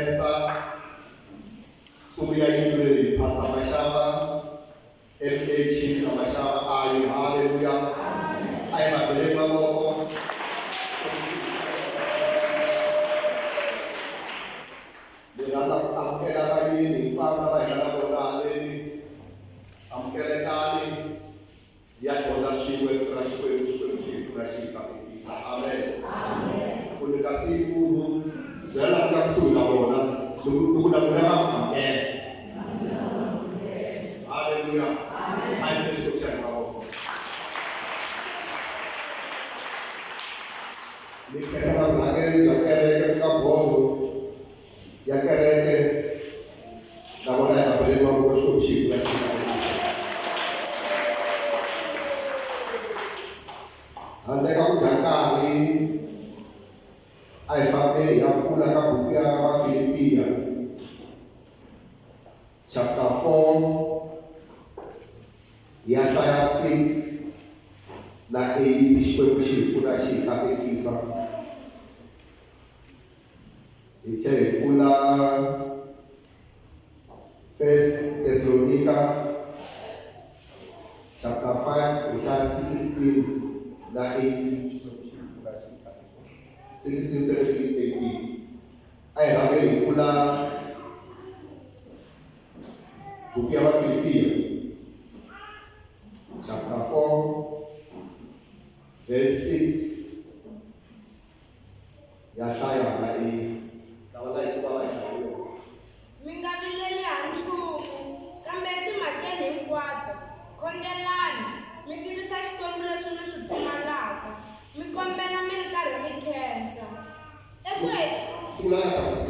khensa ntsumi ya yindlu leyi Pastor Mashava FH na Mashava ayi haleluya a hi va beleni mavoko ni rhandza ku amukela vayeni hinkwavo lava hi nga na vona haleni amukelekani Hi ya dyondza swin'we Rito ra Xikwembu, Xikwembu xi hi pfuna xi hi katekisa. Amen. Ku nyika siku byela lava nga kusuhi na vona ni ku na n'wina va amukela. Haleluya. A hi Xikwembu xa hi mavoko. Ni khensa na vurhangeri bya kereke ku nga bodo ya kereke na vona hi va beleni mavoko Xikwembu xi hi pfuna xi hi katekisa. Handle ka ku dya nkarhi, a hi fambeni hi ya pfula ka buku ya Vafilipiya chapter 4 hi ya hlaya 6 na 8 Xikwembu xi hi pfuna xi hi katekisa. Hi tlhela hi pfula First Thessalonica chapter 5 hi hlaya 16 na 18 16 17 18 a hi rhange hi pfula buku ya Vafilipiya chapter 4 verse 6 Ya hlaya mhaka leyi lava nga yi kuma va yi hlaya yona. Mi nga vileli ha nchumu, kambe etimhakeni hinkwato, khongelani, mi tivisa Xikwembu leswi mi swi pfumalaka, mi kombela mi ri karhi mi khensa. Eku Sungula ka chapter 6.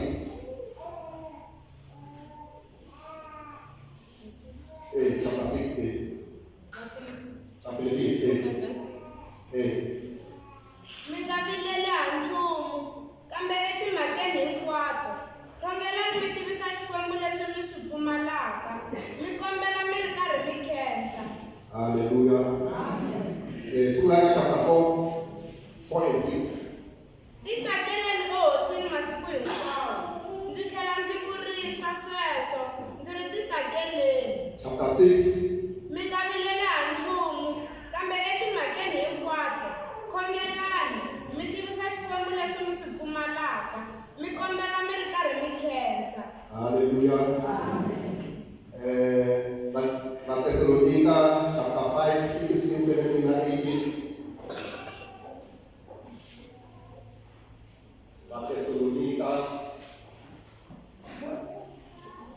Eh, chapter 6 eh. Vafilipi eh. Eh. Mi nga vileli ha nchumu, kambe etimhakeni hinkwato, khongelani mi tivisa Xikwembu leswi mi swi pfumalaka, mi kombela mi ri karhi mi khensa. Haleluya. Eh, sungula ka chapter 4, 4 and 6. Titsakeleni eHosini masiku hinkwawo. Ndzi tlhela ndzi vurisa sweswo, ndzi ri titsakeleni. Chapter 6. Mi nga vileli ha nchumu, Kambe etimhakeni hinkwato, khongelani, mi tivisa Xikwembu leswi mi swi pfumalaka, mi kombela mi ri karhi mi khensa. Haleluya. Eh, Vatesalonika chapter 5, 16, 17 na 18. Vatesalonika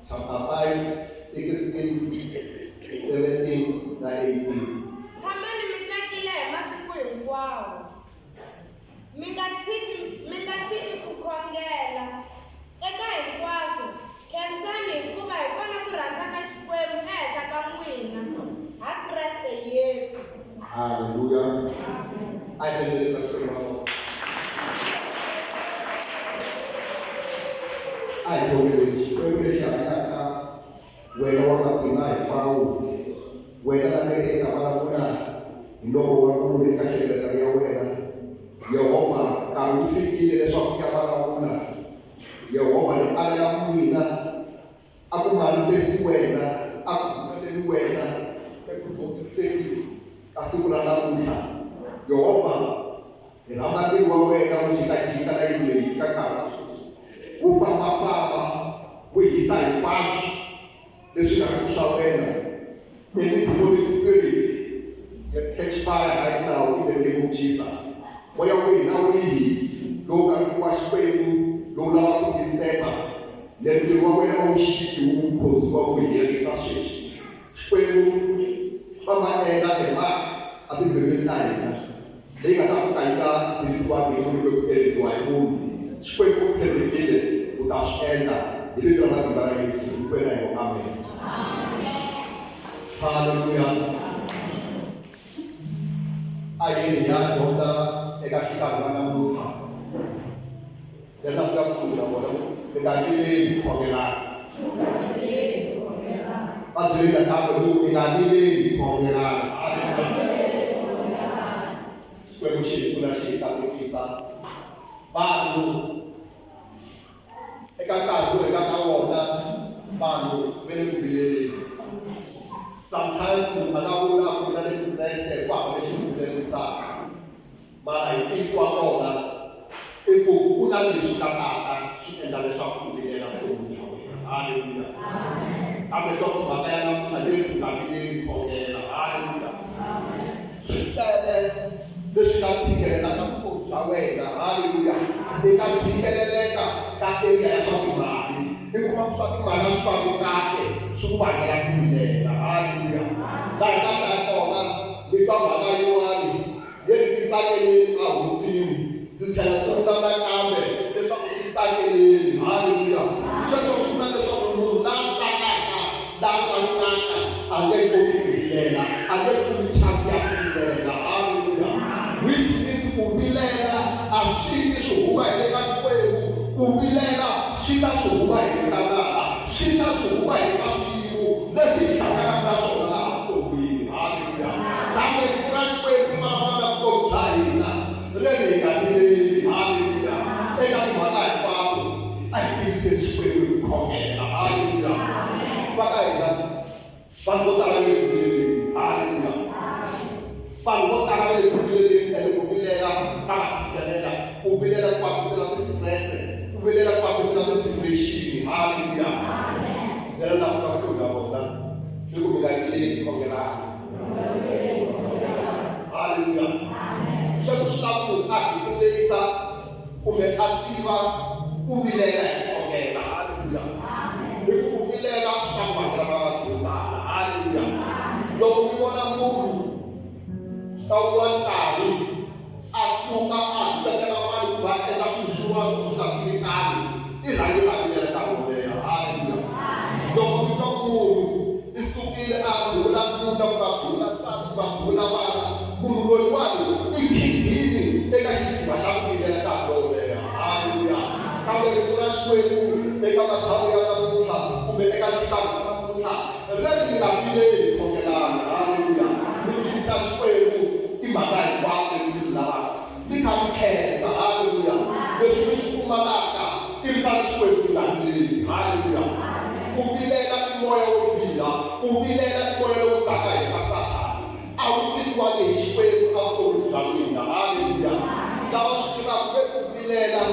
chapter 5, 16, 17 na 18. Tshamani mi tsakile hi masiku hinkwawo. Mi nga tshiki mi nga tshiki ku khongela. Eka hinkwaswo, khensani hikuva hi kona ku rhandza ka Xikwembu ehenhla ka n'wina ha Kreste Yesu. Haleluya. A hi tendeleni ka Xikwembu mavoko. A hi khongeleni Xikwembu lexi hanyaka, wena wa matimba hinkwawo, wena la nge te ta vulavula hi nomo wa munhu eka nhlengeletano ya wena. Yehovha, nkarhi wu fikile leswaku u ya vulavula. Yehovha, ni alela n'wina A ku manifesti wena, a ku humeleli wena eku dyondziseni ka siku ra namuntlha. Yehovha, hi rhamba ntirho wa wena wu jikajika na yindlu leyi ka nkarhi wa sweswi, wu famba-famba, wu hisa hinkwaswo leswi nga riki swa wena. Any demonic spirit that catch fire right now in the name of Jesus. Moya wihi na wihi lowu nga riki wa Xikwembu lowu lavaka ku disturb-a leri ntirho wa wena wa vuxiki wu khonziwa wu herisa sweswi. Xikwembu va ma endla a mark etimbilwini ta hina leyi nga ta pfuka yi nga deletiwangi hi munhu kumbe ku erisiwa hi munhu. Xikwembu u tshembekile u ta swi endla hi vito ra matimba ra Yesu hinkwenu hi ku amen. Haleluya. A yini hi ya dyondza eka xikarhi wa namuntlha leswaku ka kusuhi na vona mi nga vileli khongelani. Va byeleni nakambe ku mi nga vileli khongelani. Xikwembu xi hi pfuna xi hi katekisa vanhu. Eka nkarhi lowu hi nga ka wona vanhu va le ku vileleni. Sometimes munhu a nga vula a ku mina ni Mukreste ku hava lexi ni vilerisaka. Mara hi ntiyiso wa kona i ku ku na leswi nga tata swi endla leswaku u vilela vutomi bya wena. Haleluya. Kambe nhlokomhaka ya namuntlha leyi ku nga vileli khongela. Haleluya. Swi tele leswi nga tshikelelaka vutomi bya wena. Haleluya. I nga tshikeleleka ka area ya swa timali. I kuma ku swa timali a swi fambi kahle, swi ku vangela ku vilela. Haleluya. Laha hi nga hlaya kona, mi twa mhaka yin'wana yi ri titsakeleni a hosini. Ndzi tlhela ndzi vula nakambe leswaku titsakeleni. Haleluya. Sweswo swi vula leswaku munhu la tsakaka, la nga tsaka, a nge koti ku vilela, a nge kumi chance ya ku vilela. Haleluya. Which means ku vilela a swi ti swi huma hi le ka Xikwembu, ku vilela swi ta swi huma hi le ka nala, swi ta swi huma hi le ka swiyimo leswi hi hlanganaka na swona laha vuton'wini. Haleluya. Kambe Rito ra Xikwembu ri vulavula na vutomi bya hina. Ri ri hi nga vileli. Haleluya. Eka timhaka hinkwato, a hi tiviseni Xikwembu hi ku khongela. Haleluya. Va ka hina, vanhu vo tala va le ku vileleni. Haleluya. Vanhu vo tala va le ku vileleni ene ku vilela ka va tshikelela. Ku vilela ku va tisela ti-stress, ku vilela ku va tisela ti-depression. Haleluya. Byela lava nga kusuhi na vona ni ku mi nga vileli, khongelani. Haleluya. Sweswo swi lava ku a replace kumbe a siva ku vilela hi khongela. Haleluya. Hi ku ku vilela swi ta ku vangela mavabyi yo tala. Haleluya. Loko mi vona munhu ka wun'wana nkarhi a suka a hupetela vanhu ku va endla swilo swin'wana swo swi nga tivikani i rhange a vilela nkarhi wo leha. Haleluya. Loko mi twa ku munhu i sukile a duvula nuna kumbe a duvula nsati kumbe a duvula vana, munhu loyiwani i khighini eka xidziva xa ku vilela nkarhi lowo leha. Haleluya. Kambe Rito ra Xikwembu eka mathawu ya namuntlha kumbe eka nhlikanhi wa namuntlha ri ri mi nga vileli, khongelani. Haleluya. Mi tivisa Xikwembu timhaka hinkwato leti mi ti lavaka, mi kha mi khensa. Haleluya. Leswi mi swi pfumalaka, tivisani Xikwembu, mi nga vileli. Haleluya. Ku vilela i moya wo biha. Ku vilela i moya lowu taka hi le ka Sathana. A wu tisiwangi hi Xikwembu evuton'wini bya n'wina. Haleluya. Lava swi tivaka ve ku vilela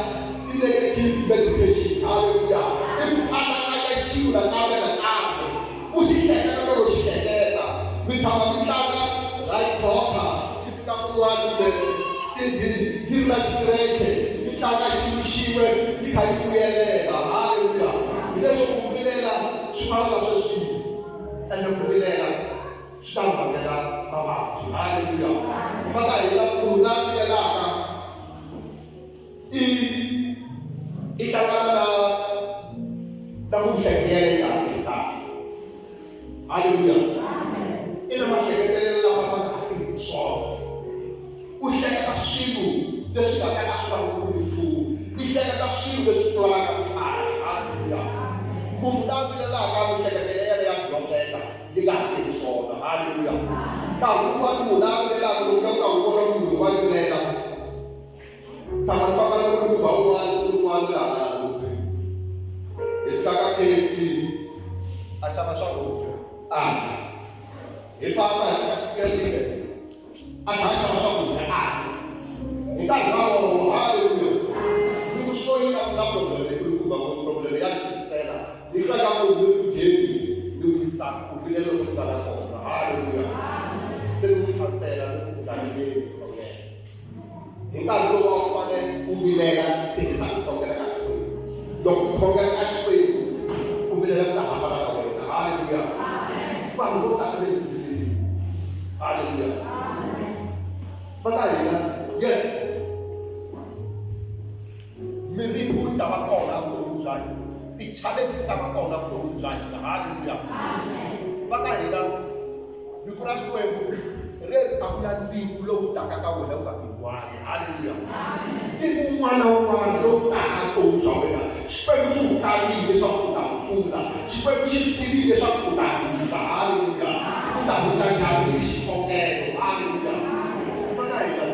i negative meditation. Haleluya. I ku anakanya xilo nakambe nakambe. U xi hleketa loko xi hleketa. Mi tshama mi tlanga right rocker yi fika kun'wana kumbe CD yi ri na xikireche yi tlanga xilo xin'we yi kha yi vuyelela. Haleluya. Hi leswo ku vilela swi fana na sweswiya. Ende ku vilela swi ta vangela mavabyi. Haleluya. Va ka hina munhu la vilelaka i i hlangana na na ku miehleketo yi nga ha tirhi kahle. Haleluya. I na mahleketelelo lama ma nga ha tirhiki swona. U hleketa swilo leswi nga ta ka swi nga n'wi pfuni nchumu. I hleketa swilo leswi pfumalaka vutlhari. Haleluya. Munhu la vilelaka miehleketo ya yena ya block-eka yi nga ha tirhi swona. Haleluya. Nkarhi wun'wana munhu la vilelaka loko u ta n'wi vona munhu loyi wa vilela. Tshama ni famba na nkulukumba wun'wana siku rin'wana laha laha dorobeni. Hi fika ka KFC a xava swakudya a dya. Hi famba hi fika Chicken Licken a tlhela a xava swakudya a dya. Hi nkarhi wolowo, haleluya, ni ku swi toyini a ku na problem yikulukumba ngopfu, problem ya tikisela. Ni twa ingaku ni le ku dyeni ni wisa ku vilela loku nga na kona. Haleluya. Se ni n'wi hlamusela ni ku u nga vileli, khongela. Hi nkarhi lowu a wu fanele u vilela, tirhisa ku khongela ka Xikwembu. Loko u khongela ka Xikwembu, ku vilela ku ta hambana na wena. Haleluya! Vanhu vo tala va le ku vileleni. Haleluya! Va ta hina, yes, miringo yi ta va kona evuton'wini bya hina, ti-challenge ti ta va kona evuton'wini bya hina. Haleluya! Va ka hina. Rito ra Xikwembu ri ri a ku na ndzingo lowu taka ka wena wu nga pimiwangi. Haleluya! Ndzingo wun'wana na wun'wana lowu taka vutomi bya wena, Xikwembu xi wu talile leswaku u ta wu hlula. Xikwembu xi swi tivile leswaku u ta hundza. Haleluya! U ta hundza njhani? Hi xikhongelo. Haleluya! Va ka hina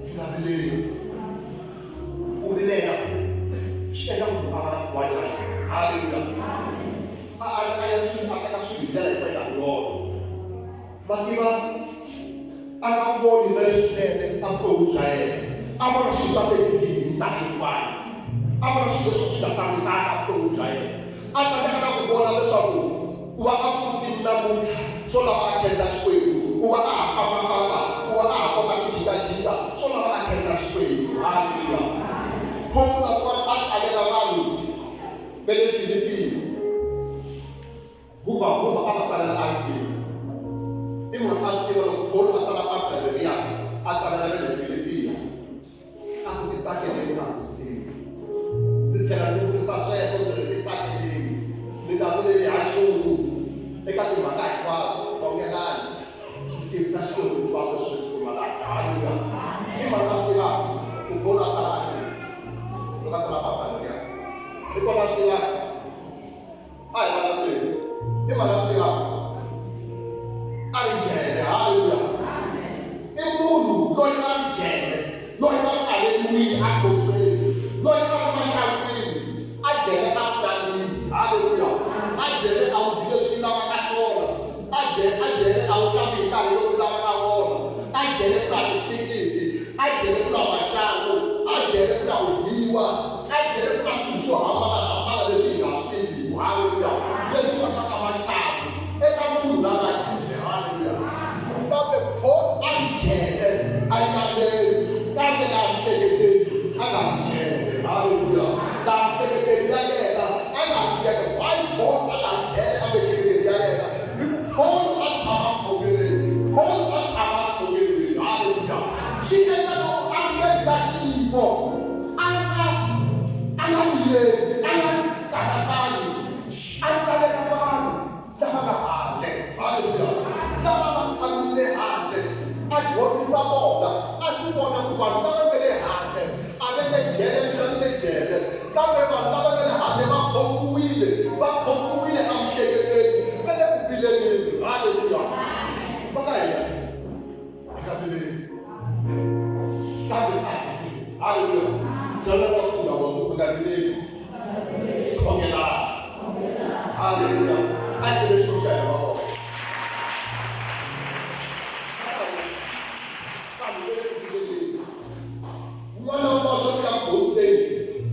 hi nga vileli. Ku vilela swi endla munhu a va na ku wa njhani? evuton'wini bya yena. A vona swilo swa negative hi minkarhi hinkwayo. A vona swilo leswi swi nga fambelaka evuton'wini bya yena. A tsandzeka na ku vona leswaku ku va a pfukile namuntlha swo lava a khensa Xikwembu, ku va a ha famba-famba, ku va a ha kota ku jika-jika swo lava a khensa Xikwembu. Haleluya! Pawulo a tsalela vanhu va le Filipiya. Vhuvha-vhuvha a va tsalela a ri kwihi? I mani a swi tiva loko Pawulo a tsala papila leriya a tsalela va le Filipiya? A ku, Titsakeleni eHosini. Ndzi tlhela ndzi vurisa sweswo ndzi ri, Titsakeleni. Mi nga vileli ha nchumu. Eka timhaka hinkwato, khongelani, mi tivisa Xikwembu hinkwaswo leswi mi swi pfumalaka. Haleluya! I mani a swi tivaka ku Pawulo a tsala a ri kwihi loko a tsala papila leriya? I kona a swi tivaka? A hi vulavuleni. I mani a swi tivaka? A ri jele. Haleluya! I munhu loyi a ri jele, loyi a pfaleriwile ekhotsweni, loyi a ri maxangwini, a jele a tlangiwi. Haleluya! A jele a wu dyi leswi i lavaka swona. A jele a jele a wu hlambi hi nkarhi lowu u lavaka wona. A jele ku nga tisikiki. A jele ku na maxangu. A jele ku na ku biwa. A jele ku na swilo swo hambana-hambana leswi hi nga swi tiviku, haleluya, leswi vangaka maxangu eka munhu la nga jele. Haleluya! Kambe Paul a ri jele enyameni, kambe laha miehleketweni a nga ri jele. Haleluya! Laha miehleketweni ya yena a nga ri jele. Why Paul a nga ri jele emiehleketweni ya yena? Hi ku Paul a tshama xikhongelweni. Paul a tshama xikhongelweni. Haleluya! Swi endla loko a ri le ka xiyimo A nga a nga vileli, a nga kanakanyi, a tsalela vanhu lava nga handle, haleluya, lava va tshamile handle, a dyondzisa vona, a swi vona ku vanhu lava nga le handle a va le jele, mina ni le jele, kambe vanhu lava nga le handle va khotsiwile, va khotsiwile emiehleketweni, va le ku vileleni, haleluya, va nga hina. Hi nga vileli. Kambe a hi vileli. Haleluya. Byela va sungula wa ku nga vileli. Khongelani. Haleluya. A hi vele Xikwembu xa hina va kona. Vanhu va le ku vileleni. Un'wana na un'wana swa fika ku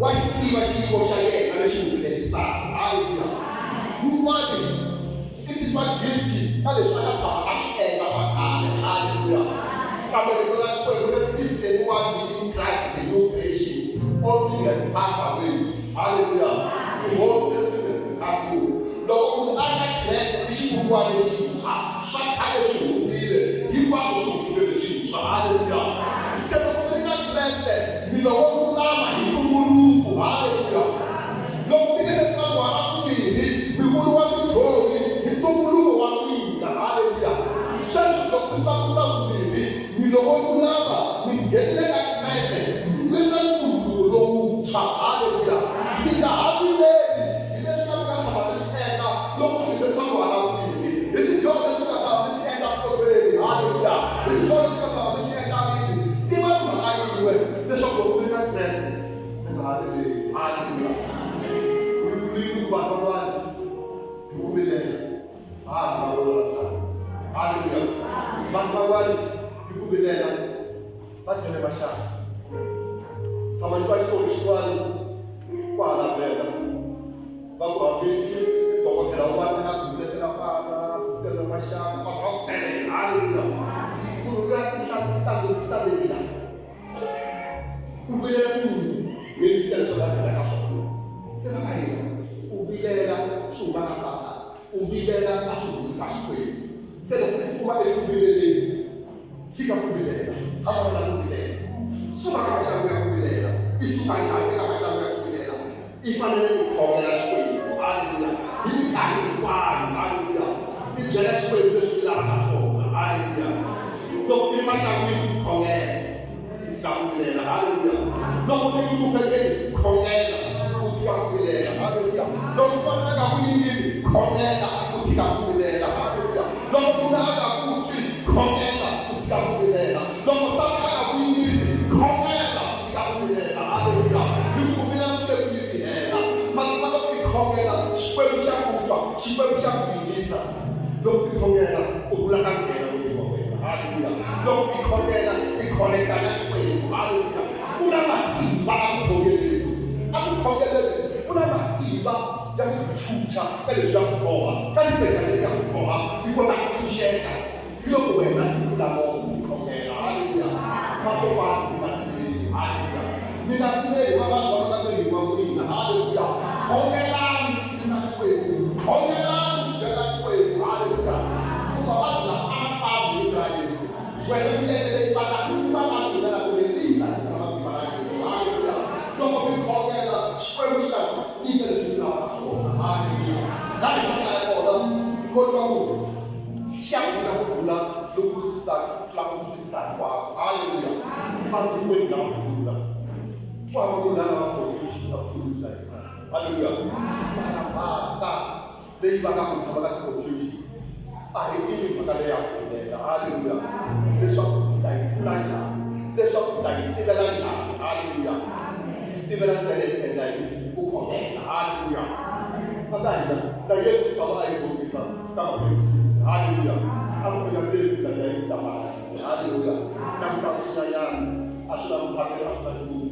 wa xi tiva xiyimo xa yena lexi n'wi vilerisaka. Haleluya. Wun'wana i titwa guilty ka leswi a nga tshama a swi endla swa khale. Haleluya. Kambe rito ra Xikwembu ri ri if anyone be in Christ is a new creation. All things has passed away. Haleluya. Behold, everything has become new. Loko munhu a ri ka Kreste i xivumbiwa lexintshwa. Swa khale swi hundzile, hinkwaswo swi hundzuke leswintshwa. Haleluya! Se loko mi ri na Kreste, mi lowo lulama hi ntumbuluko. Haleluya! Loko mi nge se tswariwa ra vumbirhi, mi vuriwa midyohi hi ntumbuluko wa n'wina. Haleluya! Sweswi loko mi tswariwe ra vumbirhi, mi lowo lulama, mi nghenile ka Kreste, mi ri na ntumbuluko lowuntshwa. Haleluya! Mi nga ha vileli hi leswi a mi nga tshama mi swi endla loko mi se tswariwa ra vumbirhi, hi swidyoho leswi mi nga tshama mi swi endla vutokwini. Haleluya! Hi swidyoho leswi mi nga tshama mi swi endla rini. Tivani mhaka yin'we, leswaku loko mi ri na Kreste, mi nga ha vileli. Haleluya! Mi vulile ku vanhu van'wana hi ku vilela ha ha ri na vona la misaveni. Haleluya! Vanhu van'wana hi ku vilela va dlele maxaka. Tshama ni twa xitori xin'wana kwahala Venda va ku hambi i dokodela un'wana a nga guletela vana guletela maxaka va swa ku sele haleluya munhu luya i tsandzekile la u vilela ku helisela leswi a nga ka swona se va ka yena u vilela swi huma ka satana u vilela a swi humi ka Xikwembu se loko i tikuma i ri ku vileleni Tshika ku vilela. Hambana na ku vilela. Suka ka maxangu ya ku vilela. I suka njhani eka maxangu ya ku vilela? I fanele i khongela Xikwembu. Haleluya. Hi minkarhi hinkwayo. Haleluya. I byela Xikwembu leswi i lavaka swona. Haleluya. Loko i ri maxangwini, khongela. I tshika ku vilela. Haleluya. Loko i ri hluphekeni, khongela. U tshika ku vilela. Haleluya. Loko n'wana a nga ku yingisi, khongela. U tshika ku vilela. Haleluya. Loko nuna a nga ku twi, khongela u tshika ku vilela. Loko nsati a nga ku yingisi, khongela u tshika ku vilela. Haleluya! Hi ku ku vilela swi nge ku yisi hela. Matimba loko i khongela, Xikwembu xa ku twa, Xikwembu xa ku yingisa. Loko i khongela, u vula ka nghena moyeni wa wena. Haleluya! Loko i khongela, i khonekta na Xikwembu. tshunxa ka leswi nga ku boha, ka timpecana leti nga ku boha, yi kota ku tshunxeka hi loko wena i pfula nomu i khongela. Haleluya! Vakokwani mi nga vileli. Haleluya! Mi nga vileli vavabyi va nga miri wa n'wina. Haleluya! Khongelani mi dzunisa Xikwembu. Khongelani mi byela Xikwembu. Haleluya! Ku mavabyi lama a ma fambi hi vito ra Yesu. Wena milenge leyi va ta ku suka ka mina na ku lerisa hi vito ra matimba ra Yesu. Haleluya! Loko mi khongela, Xikwembu xi ta ku nyika leswi mi lavaka swona. Haleluya! Laha hi nga hlaya kona, ko twa ku xi ya ku nyika ku rhula loku twisisaka ku tlula ku twisisa hinkwako. Haleluya! Matikweni lama ku rhula, ku hava munhu la lavaka confusion ka vutomi bya yena. Haleluya! Mara mhaka leyi vangaka ku tshama ka ti-confusion a hi tivi mhaka leyi ya humelela. Haleluya! Leswaku hi ta yi hlula njhani, leswaku hi ta yi sivela njhani. Haleluya! Hi yi sivela ntsena hi ku endla yini? Hi ku khongela. Haleluya! Va ka hina na Yesu u tshama a yi dyondzisa ka Matewu 6. Haleluya! A ku mina leyi ku ta yi ta mali. Haleluya! Na ku ta swinyanyana a swi na muphakeri a swi na nchumu.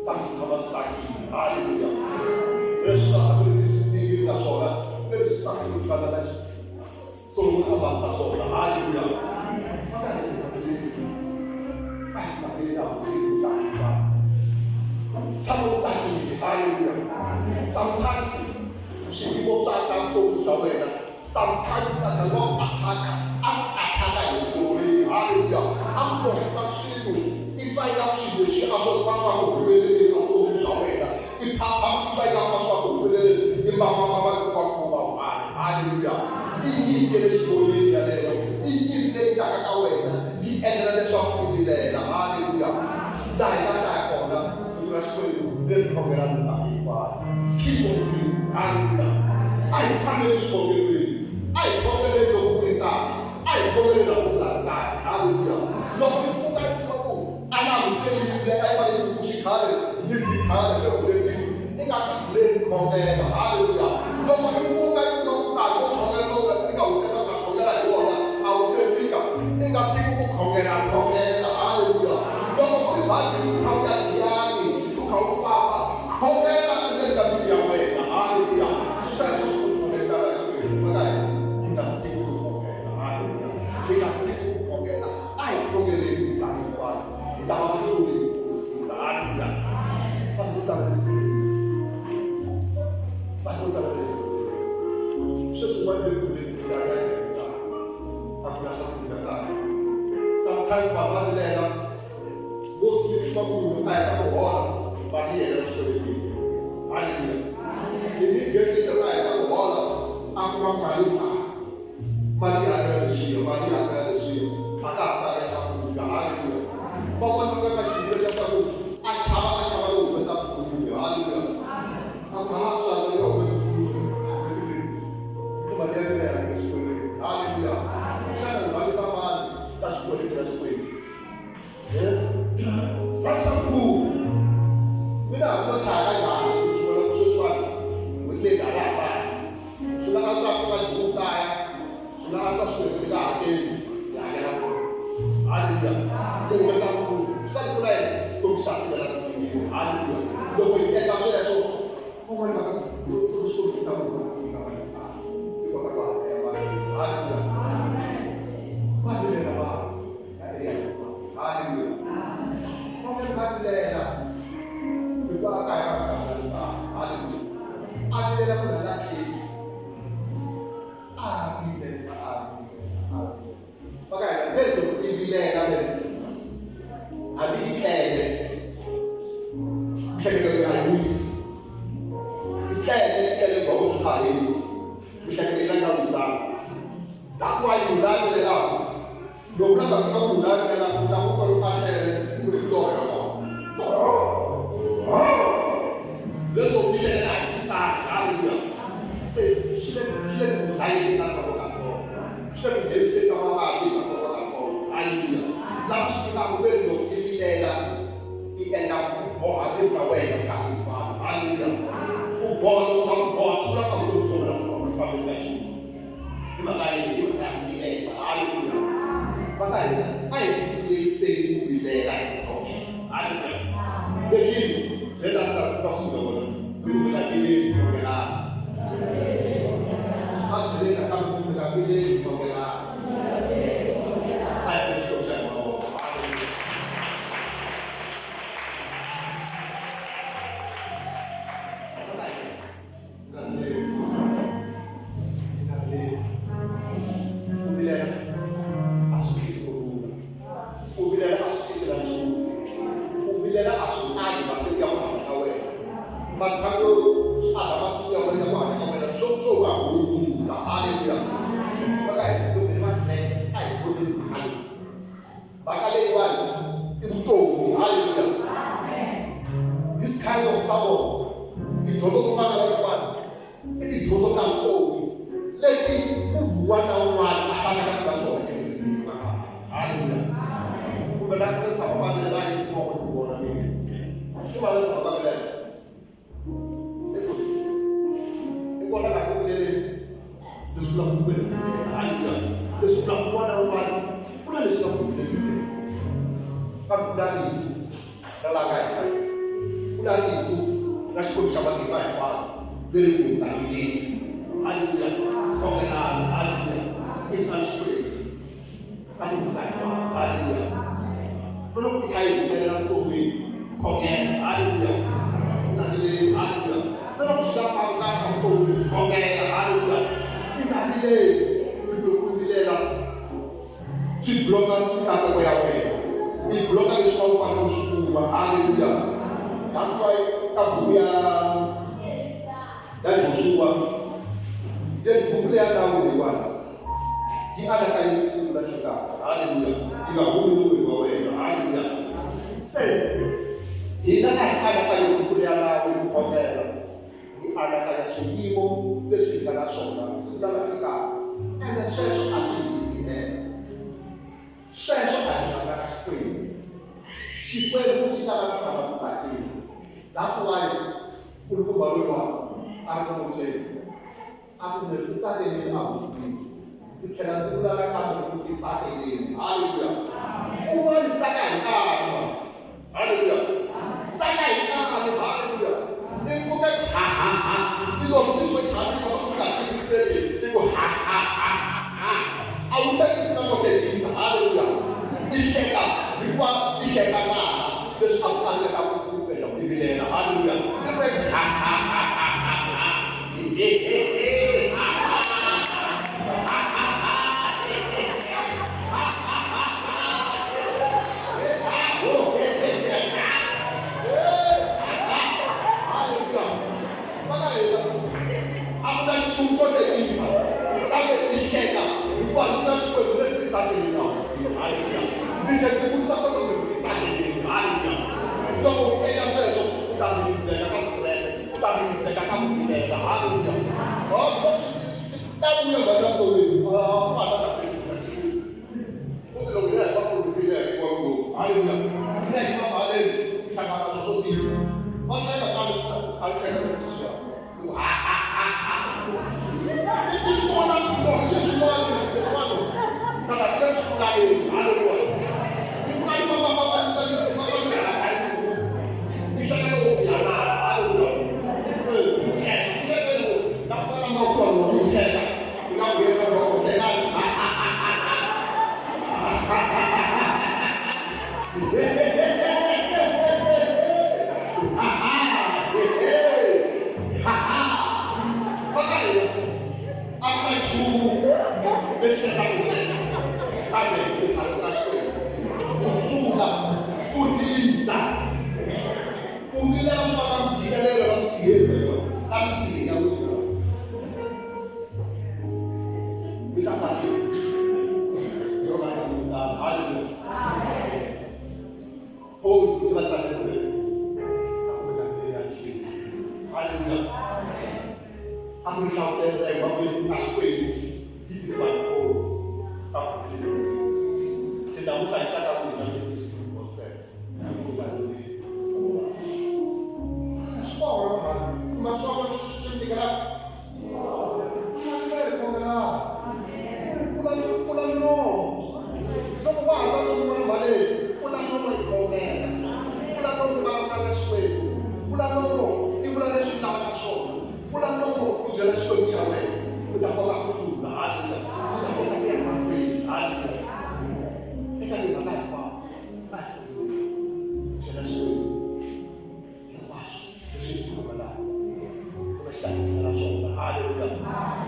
Kambe swi tshama swi tsakile. Haleluya! Leswi a ku ri switsingiri naswona leswi swi saseke ku fana na Solomoni a mbarisa swona. Haleluya! Va ka hi tsakile. A hi tsakile na hosi hi tsakile. Tshama u tsakile. Haleluya! Sometimes swiyimo swa ka vutomi bya wena sometimes Sathana wa ku attack-a, a ku attack-a hi vutomi. Haleluya! A ku kombisa swilo i twa ingaku swilo leswi a swo a swi nga ku humeleleni ka vutomi bya wena. I phaphama i twa ingaku a swi nga ku humeleleni i mbambambamba i kuma ku va one. Haleluya! I nyimpi ya le ximoyeni yaleyo, i nyimpi leyi taka ka wena yi endlela leswaku i vilela. Haleluya! Laha hi nga hlaya kona Rito ra Xikwembu leri khongela minkarhi hinkwayo. Keep on praying. Haleluya! A hi tshameni swikhongelweni. A hi khongeleni loko ku ri nkarhi. A hi khongeleni loko ku nga ri nkarhi. Haleluya! Loko i pfuka i kuma ku alarm se yi rile, a yi fanele yi ku xikhale yi bi khale se u letile, i nga tibyeli ku khongela. Haleluya! Loko i pfuka i kuma ku nkarhi wo khongela lowu i nga wu seta u ta khongela hi wona a wu se fika, i nga tshiki ku khongela. Khongela. Haleluya! Loko u ri bazini u kha u ya Giyani, u kha u famba, khongela endzeni ka mbilu ya wena. Haleluya! Sweswo swi ku khonekta na Xikwembu. Va ka hina hi nga tshiki ku khongela. Haleluya! Hi nga tshiki ku khongela. A hi khongeleni minkarhi hinkwayo. Hi ta va vahluri hi ku twisisa. Haleluya! Vanhu vo tala va le ku Vanhu vo tala va le ku Sweswi un'wana le kule ya ya ya a ku na swakudya kahle. Sometimes vanhu va vilela vo swi ku munhu a heta ku hola mali yi helela swikweletini. Haleluya! Immediately loko a heta ku hola a kuma mali yo fana. Mali yi hakela leswiya, mali yi hakela leswiya, a ka ha sali ya swakudya. Haleluya! Van'wana va nga ka xiyimo xa swa ku a chava a chava no humesa khume. Haleluya! A ku ha swa ni nga humesi khume. Hikuva mali ya mina ya hakela xikweleti. Haleluya! Xana u rhangisa mani ka xikweleti ra Xikwembu? Rhangisa khume. Mina hambi no chaya ka njhani ku swi vona ku sweswiwani n'hweti leyi a ya ha mali. Swi nga antswa ku nga dyiwi kaya, swi nga antswa swikweleti ti nga hakeli, hi hakela kona. Haleluya! Ku humesa khume swi ta ku pfuna yini? Xikwembu xi ta sivela switsundzuxo. Haleluya! Loko hi endla sweswo, van'wana va nga ku Xikwembu xi ta ku nyika mali yo tala, hi kota ku hakela mali. Haleluya! Va vilela vanhu ka area hinkwayo. Haleluya! Van'wana va vilela hikuva a kaya va nga mali yo tala. Haleluya! A vilela munhu a nga tleli. A vilela, a vilela, a vilela. Va ka hina ve loko i vilela ve hambi i tlele miehleketo leyi a yi wisi. I tlele i tlele gwaku swi phaheni miehleketo yi la nga wisanga. That's why munhu la vilelaka loko u lava ku tiva munhu la vilelaka u ta n'wi twa loko a tlele kumbe u torha kona. Leswo miehleketo a yi wisanga. Haleluya. Se swi le swi le ku dlayeni katsongokatsongo. Swi le ku ngheniseni ka mavabyi hi katsongokatsongo. Haleluya. Lava swi tivaka ve ri loko i vilela i endla ku boha miri wa wena minkarhi hinkwayo. Haleluya. Ku boha loko swa ku boha swi vula ku vutomi bya wena ku ri fambeni ka nchumu. Hi mhaka yini? Hi mhaka ya ku vilela. Haleluya. Va ka hina a hi tikuleyiseni ku vilela hi ku khongela. Haleluya. Leyi byela ta ku va swi nga vona. Loko mi nga vileli khongelani. Matshan'wini yo swi aba masiku ya wena ya ku hanya ka wena swo swo va hunguta. Haleluya. Va ka hina loko hi ri Vakreste a hi khomeni mhaka leyi. Mhaka leyiwani i vutomi. Haleluya. This kind of sermon, tidyondzo to fana na letiwani i tidyondzo ta vutomi leti munhu un'wana na un'wana a hlanganaka na swona everyday. Haleluya. Kumbe la ku tshama va la yisiwaka ku vona mina. I va la tshama va la. I kona la ku vileleni leswi vulaka ku wena. Haleluya. Leswi vulaka un'wana na un'wana ku na leswi nga ku vileriseni. Kambe ku na rito ra la nga henhla. Ku na rito ra Xikwembu xa matimba hinkwawo leri ku nga vileli. Haleluya. Khongelani. Haleluya. Yingisani Xikwembu. Ka timhaka hinkwato. Haleluya. Na loko ti kha yi humelela vuton'wini, khongela. Haleluya. U nga vileli. Haleluya. Na loko swi nga fambi kahle evuton'wini, khongela. Haleluya. I nga vileli. Loko u vilela swi bloka mikateko ya wena. I bloka leswi a wu fanele u swi kuma. Haleluya. That's why ka buku ya ya Joshua, leyi buku leya nawu leyiwani yi anakanye siku ra xikaya. Haleluya. Yi nga humi non'wini wa wena. Haleluya. Se hina a hi anakanyi buku leya nawu hi ku khongela. Hi anakanya swiyimo leswi hi nga na swona siku ra xikaya. Ene sweswo a swi hi yisi helo. Sweswo a hi mhaka ka Xikwembu. Xikwembu xi lava ku tshama ku tsakile. That's why nkulukumba loyiwani a ri nomutsweri a ku ndzi ri tsakeleni a hosini. Ndzi tlhela ndzi vula nakambe ndzi ku titsakeleni. Haleluya. Un'wana tsaka hi nkarhi. Haleluya. Tsaka hi nkarhi. Haleluya. I pfuka ha ha ha. I loko swi swo chavisa swa ku nga twisiseki i ku ha ha ha ha. A wu hleketi na swo hlekisa. Haleluya. I hleka hikuva i hleka nala leswi a ku aleka ku endla ku vilela. Haleluya. I pfuka ha ha ha ha ha ha. He he he. Ha ha ha ha ha. A ku na nchumu xo hlekisa kambe ti hleka hikuva ku na Xikwembu lexi ti tsakeleni na hosi. Haleluya! Ndzi tlhela ndzi vutisa sweswo ndzi ku ti tsakeleni. Haleluya! Loko u endla sweswo u ta rindzeka ka stress, u ta rindzeka ka ku vilela. Haleluya! Ta vuya mhaka ya vutomi. Futhi loko hi ya hi va khorwisile hi wa ku haleluya ni ya hi va haleni hlangana swo swo tika va teka kambe a teka sweswiya ha ha ha ha i ku swi vona ku xi swin'wana leswiwani saka tle swi vulaleni haleluya i ku ni famba famba ni ta ni famba ni ni hlangana wo ya haleluya eh hlekelo na ku na na swona ni hleka ni nga vuyela loko hleka ha ha ha ha. A ku ri hlavutelo ra Evangeli a Xikwembu yi tisiwa hi Paul ka buku se namuntlha hi ta ka n'wina mi tisiwa gospel hi ku va loyi swi kona mhani ma swi kona swi tikela pfula pfula nomo loko wa ha lava ku vona mhani pfula nomo yi khongela pfula nomo i vulavula na Xikwembu pfula nomo i vula leswi u lavaka swona pfula nomo u byela Xikwembu xa wena u ta kota ku hlula haleluya u ta kota ku ya mahlweni haleluya eka timhaka hinkwato byela Xikwembu hinkwaswo leswi hi humelelaka kumbe xi ta hi endlela swona haleluya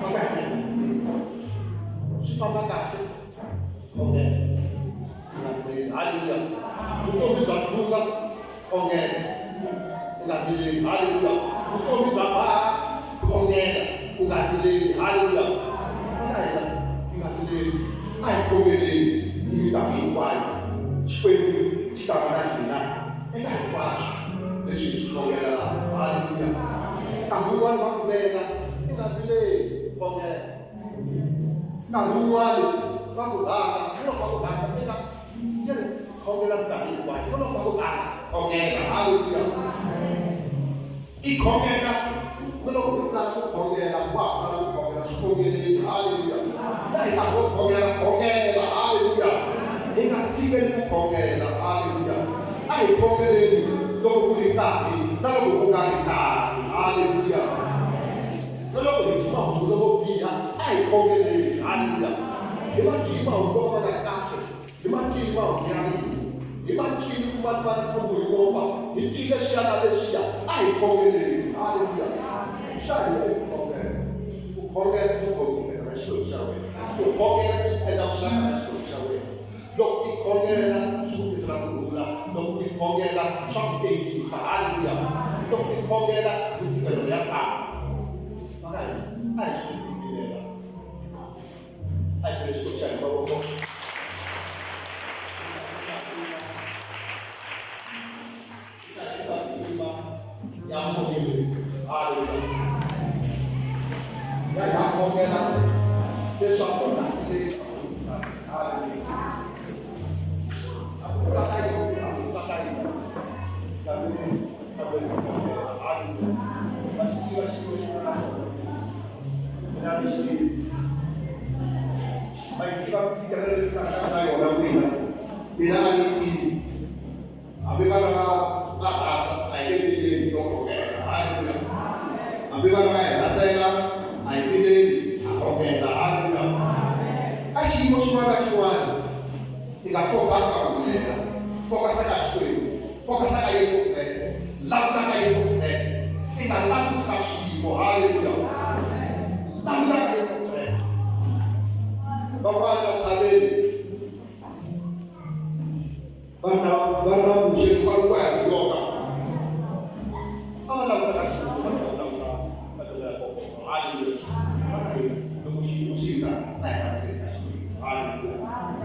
va nga hi swi famba kahle khongela haleluya vutomi bya hluka khongela u nga vileli haleluya. Vutomi bya bava, khongela u nga vileli. Haleluya! Vana hina hi nga vileli, a hi khongeleni hi minkarhi hinkwayo. Xikwembu xi ta va na hina eka hinkwaswo leswi hi swi khongelelaka. Haleluya! Nkarhi wun'wana va ku venga, i nga vileli, khongela. Nkarhi wun'wana va ku rhandza, ni loko va ku rhandza, i nga yena khongela minkarhi hinkwayo. Ni loko va ku rhandza, khongela. Haleluya! I khongela ni loko u ri ku khongela, wa ha fanele ku khongela swi khongeleni. Haleluya! Na hi nkarhi wo khongela, khongela. Haleluya! Hi nga tshikeli ku khongela. Haleluya! A hi khongeleni loko ku ri nkarhi na loko ku nga ri nkarhi. Haleluya! Na loko hi twa mahungu lamo biha, a hi khongeleni. Haleluya! Hi ma twile mahungu lama nga kahle, hi ma twile mahungu ya rifu, hi ma twile ku va va khombo hi movha, hi twile leswiya na leswiya, a hi khongeleni. Haleluya! Xa hina i ku khongela. Ku khongela i ku khongela na Xikwembu xa wena. Ku khongela i ku endla vuxaka na Xikwembu xa wena. Loko i khongela swi ku tisela ku rhula. Loko i khongela swa ku tengisa. Haleluya! Loko i khongela misikelelo ya famba. Mhaka a hi yi vilela. A hi byele Xikwembu xa hina mavoko. Ya khongela. Haleluya! Ya ya khongela leswaku na Haleluya! Mina a ni tivi hambi vana va va rhasa a hi nge vileli to khongela. Haleluya! Hambi vana va hi rhasela a hi vileli, ha khongela. Haleluya! Ka xiyimo xin'wana na xin'wana hi nga focus ka ku vilela, focus ka Xikwembu, focus ka Yesu Kreste, languta ka Yesu Kreste, i nga languti ka xiyimo. Haleluya! Languta ka Yesu Kreste. Van'wana va tshameli va ri na va ri na Muxe va ri wa hi yoga a va languta ka Xikwembu va tlhela va languta va tlhela ya koko. Haleluya! Va ka hina loko xiyimo xi ta a hi langutiseni ka Xikwembu. Haleluya!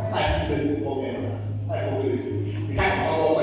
A hi sunguleni ku khongela, a hi khongeleni hi karhi mavoko.